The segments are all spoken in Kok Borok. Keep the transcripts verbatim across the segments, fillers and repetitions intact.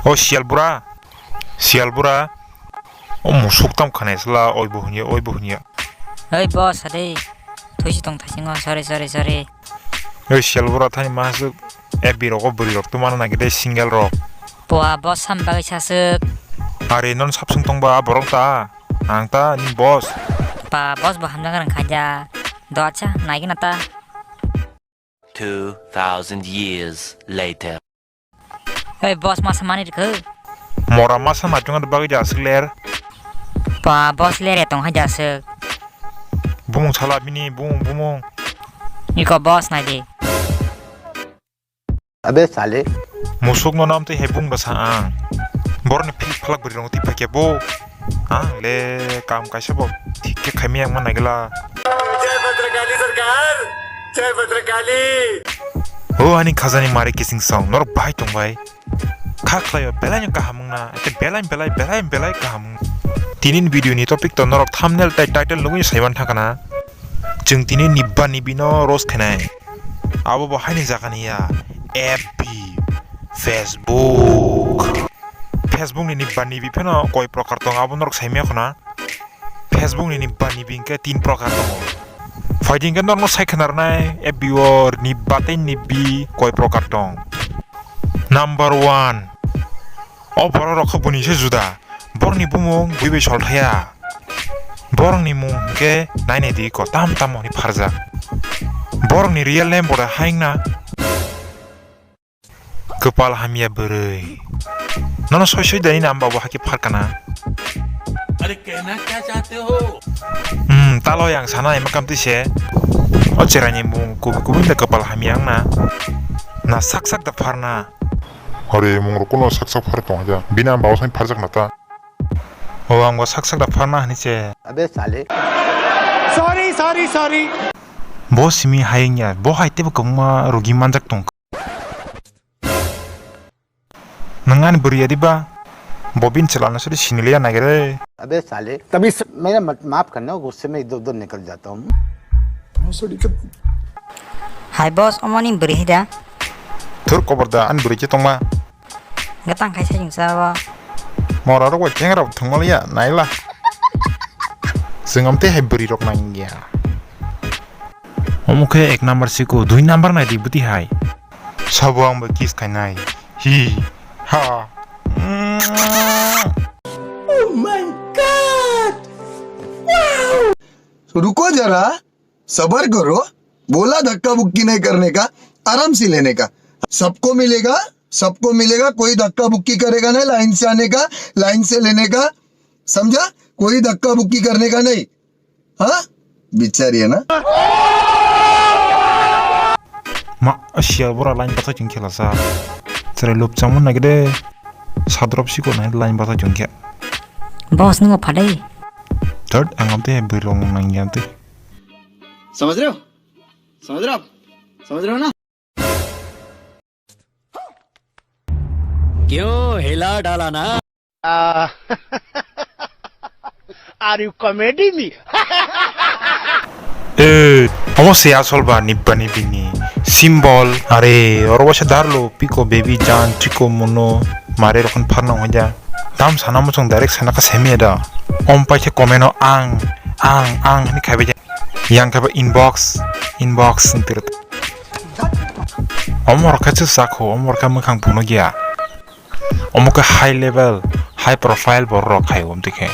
O siyal bura, siyal bura. O musuk tam khanai sala, oi bo hwnyo, oi bo hwnyo. Oi boss, ade. Thuisi tong thaisingo, sorry, sorry, sorry. Oi siyal bura thani ma hasuk, F B rogo bwrwi rok tuma nang de single rok. Poa boss sam bagwi sasuk. Are non sapsung tongba borok ta, ang ta ni boss. Pa boss bo hamjak rang khaja. Do acha, naigina ta. Two thousand years later. Oi boss, masa mani rikho. Mora masa na chunga bagwi jasuk ler. Pa boss lere tong hai jasuk. Bumung sala bini bumung bumung. Iko boss nai di. Abe sale. Musuk no nam tei hai bung da sa ang. Borok ni philip phalak bwrwi rong twi phai khe bo. Ang le kam kaisa bo thik khe khaimya wngma naigwla. Jai Bhadrakali sarkar, Jai Bhadrakali. O ani khajani mari kising song norok bahai tong bai. Kha khlaio belai no kaham wngna, ete belai belai belai belai kaham wng. Tini ni video ni topic to norok thumbnail tei title nugwi saiman thangkana. Chwng tini nibba nibi no roast khainai. Abo bo haini jaga ni ya. F B, Facebook. Facebook ni nibba nibi pheno koi prokar tong abo norok saimya khuna. Facebook ni nibba nibi hwnkhe tin prokar tongo. Phaidi hwnkhe norokno sai khwnarnai F B o nibba tei nibi koi prokar tong. Number one. O borok rok khe buni se juda. Borokni bumung bui bai sol thaya. Borokni mung hwnkhe nainai di ko tam tam hwnwi pharjak. Borokni real name bo da haingna. Kwpal hamya bwrwi. Nono soi soi dani nam babo haki pharkana. Are kehna kya chahte ho? Hmm, talo yang sana ema kamti se. O cherai ni mung kubi kubi da kwpal hamya wngna. Na sak sak da pharna. Are mung rok kuno sak sak phar tong ja. Bini nam babo sai pharjak na ta. O ang bo sak sak da pharna hini se. Abe sale. Sorry, sorry, sorry. Bo simi hayeng ya. Bo hai tebo kwbangma rugi manjak tong. Nwng ani bwrwi ya diba? Bo bini chwla no sori siniliya nagire. Abe sale. Tabhi s-, mere ma-, maaf karna, gusse mein idhar udhar nikal jata hoon. Hai boss, omoni bwrwi hai da? Thur kobor da, ani bwrwi khe tongma. Gatang khai sai jingsa bo. Mora rok bai kengra thwngma liya, naila. Chwng amtwi hai bwrwi rok nang ya. Omo khe ek number siko, dui number nai di bwtwi hai. Sabo ang bai kiss khainai. Hi. Ha. Oh my God! Wow! रुको जरा, सबर करो, बोला धक्का बुक्की नहीं करने का, आराम से लेने का। सबको मिलेगा, सबको मिलेगा, कोई धक्का बुक्की करेगा नहीं, लाइन से आने का, लाइन से लेने का, समझा? कोई धक्का बुक्की करने का नहीं। Ha? Bichari na? Ma, siya bora line bata chwng khela sa. Cherai lupchangma nagide. Sadrop siko nai line bata chwng khe. Boss nungo phadai. Third, ang amte bwrwi rong nang yante. समझ रहे हो? समझ रहे हो आप? समझ रहे हो ना? क्यों हिला डाला ना? Are you comedy me? Eh, omo se asol ba nibba ni bini symbol. Are, oro waisa darlo, piko baby jan, chiko mono, mare rokon pharna hoida. Tam sana muchung direct sana ka semi da. Om paise comment o ang, ang, ang ni khaibe. Yang khe ba inbox, inbox wng tiro. Omo rok khe se sakho, omo rok khe mwkhang phunukya. Omo khe high level, high profile borok rok khai omo khe.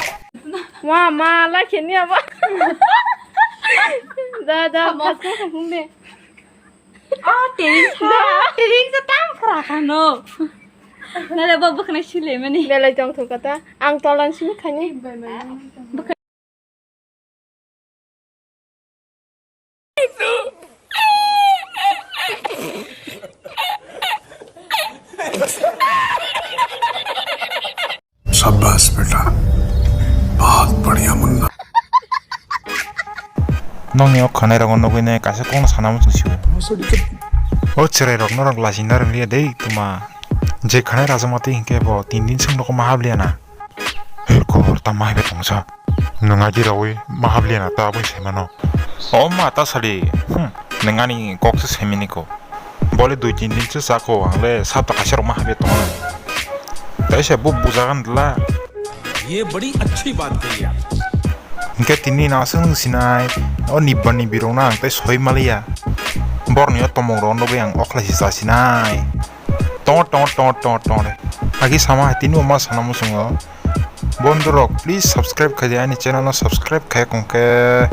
Ma, ma, la khe ni abo. Da, da, phas khe phung de. Ah, tering sa, tering sa tam khra khano. Nare bo bwkhwnai sile mani. Belai tong thok kata. Ang tolan simi khani. शाबाश बेटा, बहुत बढ़िया Munna. Nokni o khwnai rokno nugwi nai kaisa kokno sana muchung sio. O cherai rok norok lachi narwk liya dei tuma. Je khwnai rajak ma twi hinkhe bo tin din swk nogo ma habliya na. Her khobor tamo hai bai tongsa. Nwng aji rawi ma habliya na ta aboni sai mano. O ma ta sadi. Hmm. Nwng ani kok se sai mini ko. Bole dui tin din se chako ang le sapta kaisa rok ma habliya tongo. Kaisa bo bujagan dla. ये बड़ी अच्छी बात कही आप। Hingke tini no aswk sinai, o nibba ni birok na ang tei soi maliya. Borni o tomok rok nugwi ang okhlai si cha sinai. Tongo, tongo, tongo, tongo, tongo de. Agi sama hai tini o ma sana muchungo. Bondhu rok, please subscribe khai di ani channel no, subscribe khai kongke.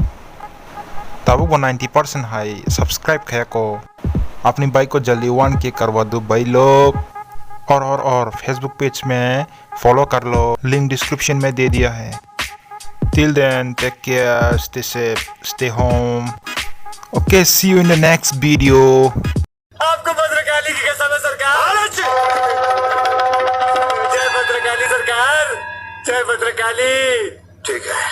Tabuk bo ninety percent hai subscribe khai ko. Apni bhai ko jaldi one K karwa do bhai log. Or, or, or, Facebook page mein follow kar lo, link description mein de diya hai. Till then, take care, stay safe, stay home. Okay, see you in the next video. आपको भद्रकाली की कसम है सरकार। जय भद्रकाली सरकार, जय भद्रकाली। ठीक है।